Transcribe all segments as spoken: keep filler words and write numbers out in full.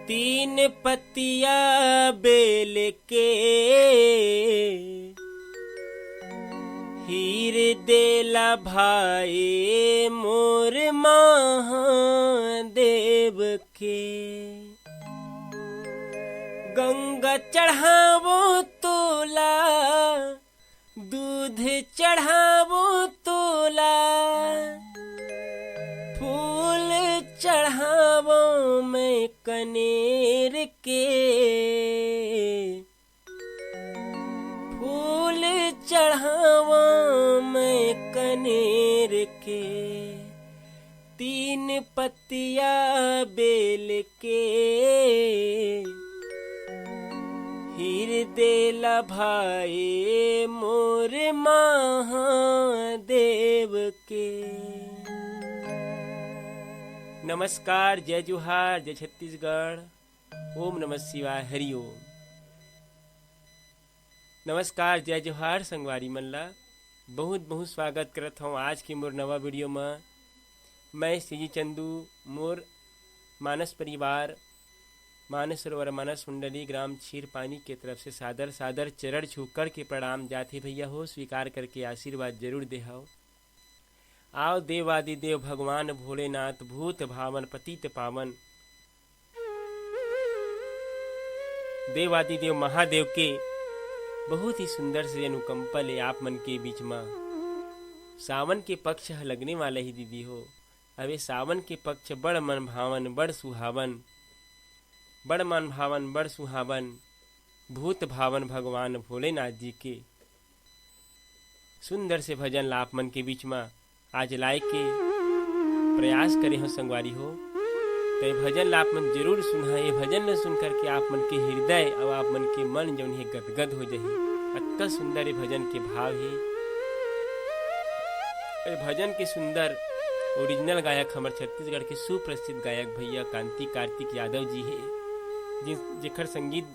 तीन पतिया बेल के, हीर देला भाई मोर महादेव के। गंगा चढ़ावो तोला, दूध चढ़ावो तोला, फूल चढ़ावो मैं कनेर के, फूल चढ़ावो मैं कनेर के। तीन पतिया बेल के, हीर देला भाई मोर महादेव के। नमस्कार, जय जोहार, जय छत्तीसगढ़। ओम नमः शिवाय, हरि ओम। नमस्कार, जय जोहार संगवारी मन ला। बहुत बहुत स्वागत करत हौं आज के मोर नवा वीडियो म। मैं सीजी चंदू, मोर मानस परिवार, मानस सरोवर मानस मंडली, ग्राम छीरपानी के तरफ से सादर सादर चरण छू कर के प्रणाम जाथे भैया हो। स्वीकार करके आशीर्वाद जरूर देहव। आव देवादिदेव भगवान भोलेनाथ, भूत भावन पतित पावन, देवादिदेव महादेव के बहुत ही सुंदर से अनुकंपा ले आप मन के बीच म सावन के पक्ष ह लगने वाला ही दीदी हो। अबे सावन के पक्ष बड़ मन भावन, बड़ सुहावन, बड़ मन भावन, बड़ सुहावन, भूत भावन भगवान भोलेनाथ जी के सुंदर से भजन ला आप मन के बीच म आज लाए के प्रयास करे हो संगवारी हो। तो ये भजन ला आप मन जरूर सुनहा। ये भजन ला सुन करके आप मन के हृदय और आप मन के मन जौन हे गदगद हो जाही। अतका सुंदर ये भजन के भाव हे। ये भजन के सुंदर ओरिजिनल गायक हमर छत्तीसगढ़ के सुप्रसिद्ध गायक भैया कांति कार्तिक यादव जी हे, जिन जेखर संगीत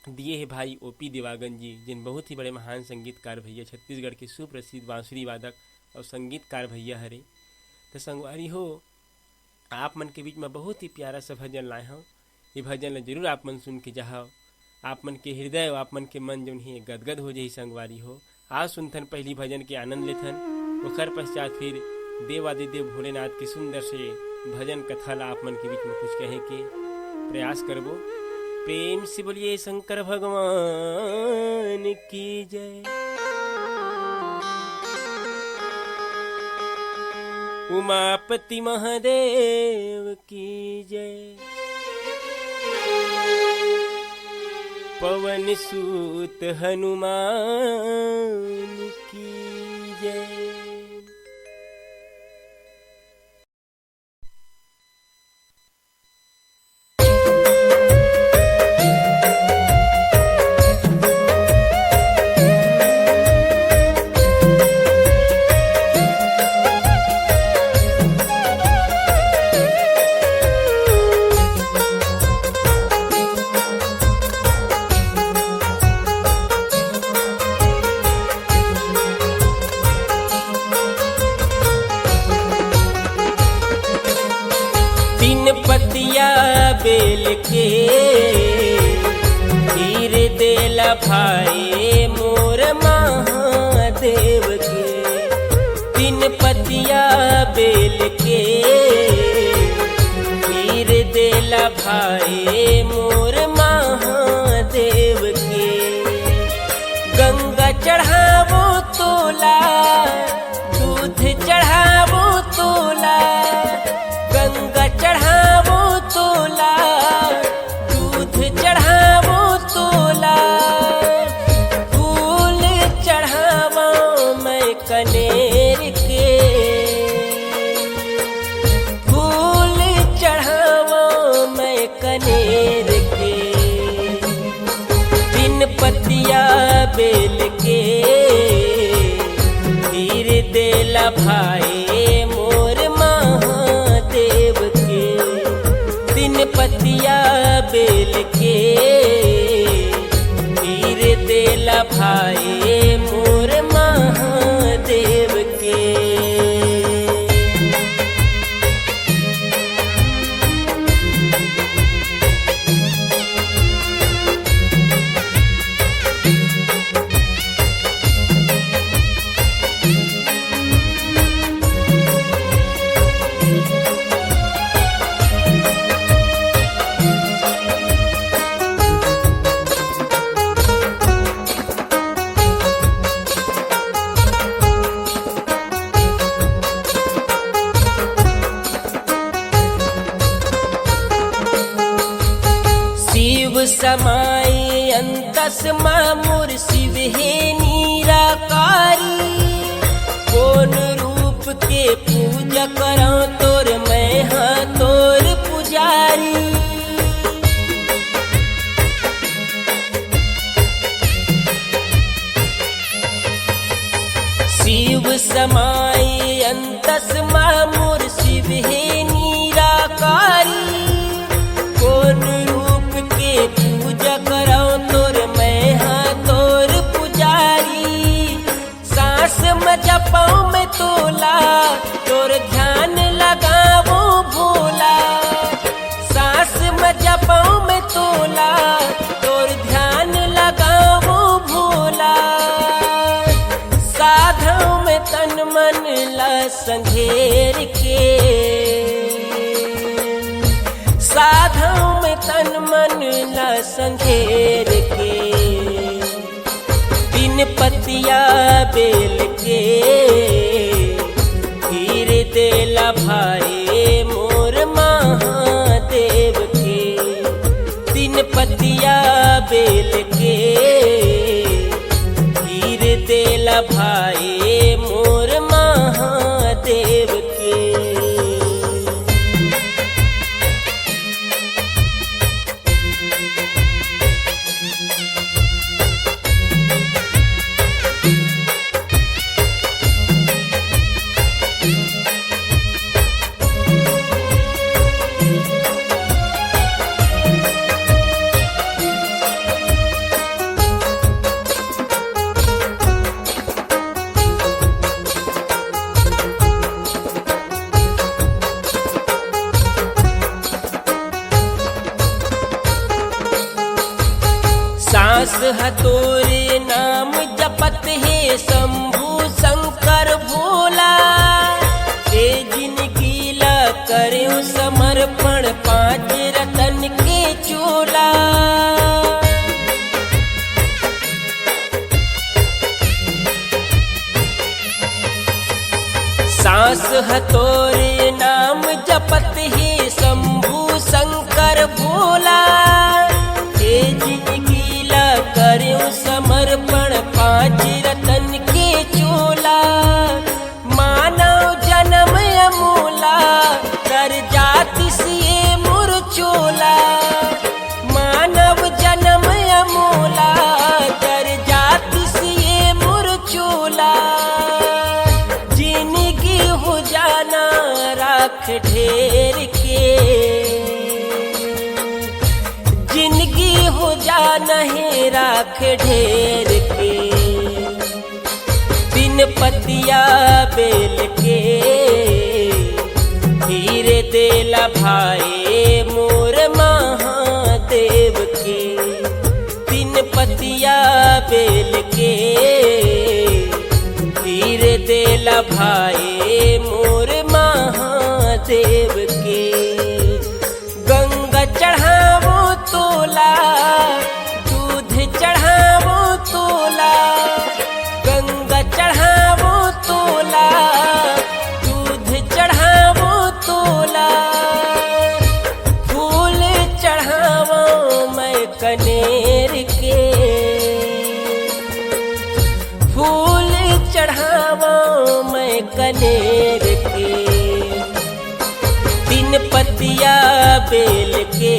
दिए हे भाई ओपी देवांगन जी, जिन बहुत ही बड़े महान संगीतकार भैया, छत्तीसगढ़ के सुप्रसिद्ध बांसुरी वादक और संगीतकार भैया हरे। तो संगवारी हो, आप मन के बीच में बहुत ही प्यारा सा भजन लाए हौं। ये भजन ला जरूर आप मन सुन के जाहव। आप मन के हृदय, आप मन के मन जौन हे गदगद हो जाही संगवारी हो। आज सुनथन, पहली भजन के आनंद लेथन, ओकर पश्चात फिर देवादिदेव भोलेनाथ के सुंदर से भजन कथा ला आप मन के बीच में कुछ कहे के प्रयास करबो। प्रेम से बोलिए शंकर भगवान की जय, उमापति महादेव की जय, पवन सूत हनुमान की जय। तीन पतिया बेल के हीर देला भाई मोर महादेव के। तीन पतिया बेल के हीर देला भाई मोर महादेव के। गंगा चढ़ावो तोला, दूध चढ़ावो तोला, गंगा चढ़ावो तोला, दूध चढ़ावो तोला, फूल चढ़ावो मैं कनेर के, फूल चढ़ावो मैं कनेर के। तीन पतिया बेल के हीर देला भाई मोर महादेव के। तीन पतिया बेल के हीर देला भाई मोर महादेव के। समाए अंतस मा मोर शिव हे निराकारी, कोन रूप के पूजा करौं तोर, मैं हाँ तोर पुजारी। शिव समाए अंतस मा मोर शिव हे निराकारी, कोन रूप के पूजा करौं तोर, मैं हाँ तोर पुजारी। सांस म जपौं मैं तोला, तोर ध्यान लगावौं भोला। सांस म जपौं मैं तोला, तोर ध्यान लगावौं भोला। साधौं मैं तन मन ला संघेर के, साधौं मैं तन मन ला संघेर के। तीन पतिया बेल के, धीर देला भाई मोर महादेव के। तीन पतिया बेल के, धीर देला भाई मोर महादेव के। सांस ह तोरे नाम जपत हे शंभू शंकर भोला। ए जिनगी ला करेंव समर्पण पांच रतन के चोला। सांस ह तोरे नाम जपत हे शंभू शंकर भोला। ए जिनगी ला करेंव समर्पण पांच रतन के चोला। मानव जनम अमोला, कर जातिस ए मोर चोला। मानव जनम अमोला, कर जातिस ए मोर चोला। जिनगी हो जाना राख ढेर के, जिनगी हो जाना हे राख ढेर के। तीन पतिया बेल के, धीर देला भाई मोर महादेव के। तीन पतिया बेल के, धीर देला भाई मोर महादेव के। गंगा चढ़ावौं तोला, दूध चढ़ावौं तोला। गंगा चढ़ावौं तोला, दूध चढ़ावौं तोला। फूल चढ़ावौं मैं कनेर के, फूल चढ़ावौं मैं कनेर के। तीन पतिया बेल के,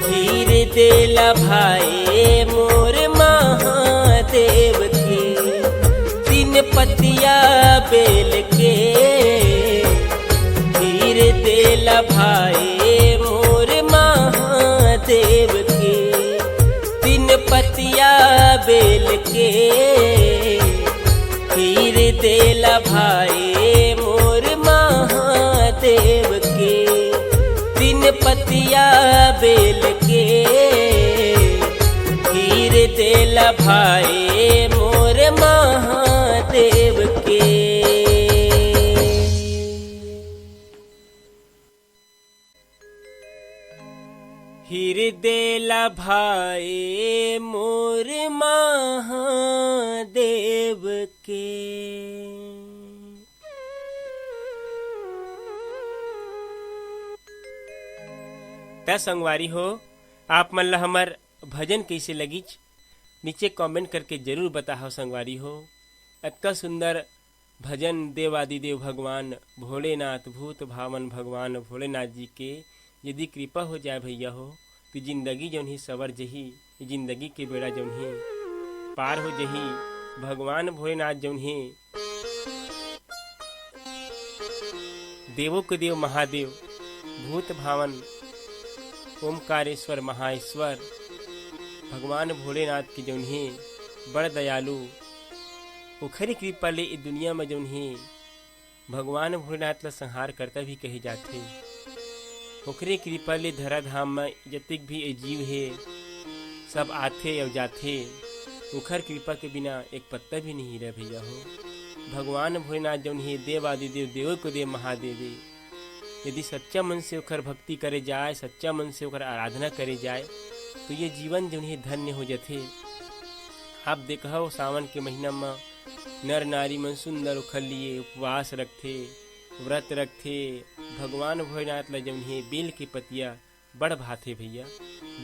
धीर देला भाई मोर महादेव के। तीन पतिया बेल के, धीर देला भाई मोर महादेव के। तीन पतिया बेल के, धीर देला भाई मोर महादेव के। तीन पतिया बेल के, धीर देला भाई मोर महादेव के। धीर देला भाई मोर महादेव के। त संगवारी हो, आप मन ला हमर भजन कइसे लगिच, नीचे comment करके जरूर बताहव संगवारी हो। अतका सुंदर भजन देवादिदेव भगवान भोलेनाथ, भूत भावन भगवान भोलेनाथ जी के यदि कृपा हो जाए भैया हो, तो जिंदगी जौन ही सवर जही, जिंदगी के बेड़ा जौन ही पार हो जही। भगवान भोलेनाथ जौन ही देवों के देव महादेव, भूत भावन, ओमकारेश्वर, महाईश्वर, भगवान भोलेनाथ के जौन हे बड़ दयालु, ओखरे कृपा ले ए दुनिया म जौन हे भगवान भोलेनाथ ल संहारकर्ता भी कहे जाथे। ओखरे कृपा ले धराधाम म जतिक भी ए जीव हे, सब आथे अउ जाथे। ओखर कृपा के बिना एक पत्ता भी नहीं रहे भैया हो। भगवान भोलेनाथ जौन हे देव आदि देव, देवों को देव महादेव हे। यदि सच्चा मन से ओखर भक्ति करे जाए, सच्चा मन से ओखर आराधना करे जाए, तो ये जीवन जौन हे धन्य हो जथे। आप देखहव, सावन के महीना म नर नारी मन सुंदर ओखर लिए उपवास रखथे, व्रत रखथे। भगवान भोलेनाथ ल जौन हे बेल के पतिया बड़ भाथे भैया।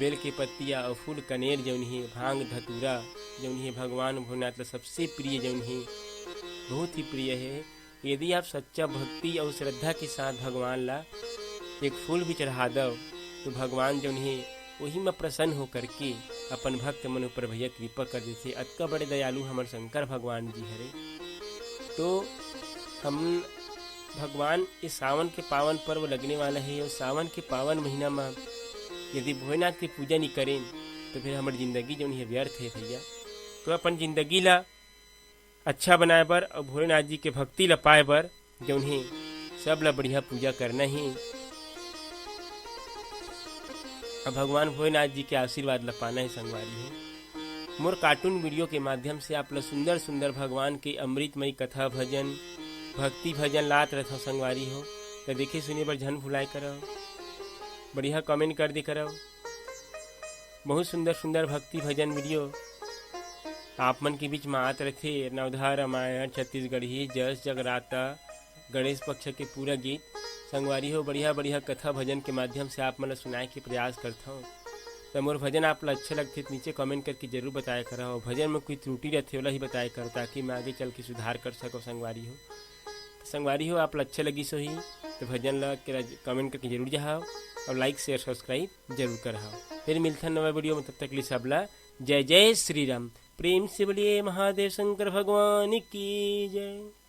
बेल के पत्तिया अउ फूल कनेर जौन हे, भांग धतूरा जौन हे, भगवान भोलेनाथ ल सबसे प्रिय जौन हे, बहुत ही प्रिय हे। यदि आप सच्चा भक्ति अउ श्रद्धा के साथ भगवान ला एक फूल भी चढ़ा दव, तो भगवान जौन हे वही म प्रसन्न हो करके अपन भक्त मन ऊपर भैया कृपा कर देथे। अतका बड़े दयालु हमर शंकर भगवान जी हरे। तो हम भगवान, ये सावन के पावन पर्व लगने वाला हे, अउ सावन के पावन महीना म यदि भोलेनाथ के पूजा नहीं करेन, तो फिर हमर जिंदगी जौन हे व्यर्थ हे भैया। तो अपन जिंदगी ला अच्छा बनाए बर अउ भोलेनाथ जी के भक्ति ला पाए बर जौन हे सब ला बढ़िया पूजा करना हे। अब भगवान भोलेनाथ जी के आशीर्वाद ला पाना हे संगवारी हो। मोर cartoon video के माध्यम से आप ला सुंदर सुंदर भगवान के अमृतमयी कथा भजन, भक्ति भजन लात रहथव संगवारी हो। त देखे सुने बर झन भुलाए करव, बढ़िया comment कर दे करव। बहुत सुंदर सुंदर भक्ति भजन video आप मन के बीच में आत रथे। नवधा रामायण, छत्तीसगढ़ी, जस जगराता, गणेश पक्ष के पूरा गीत। संगवारी हो, बढ़िया बढ़िया कथा भजन के माध्यम से आप मन ल सुनाए के प्रयास करथव। त मोर भजन आप ल अच्छा लगथे त नीचे comment करके जरूर बताया करव। भजन में कोई त्रुटि रथे ओला ही बताया करव, ताकि मैं आगे चल के सुधार कर सकव संगवारी हो। त संगवारी हो, आप ल अच्छा लगिस होही त भजन ल के comment करके जरूर जाहव अउ like, share, subscribe जरूर करहव। फिर मिलथन नवा video में, तब तक लिए सब ला जय जय श्री राम। प्रेम से बोलिए महादेव शंकर भगवान की जय।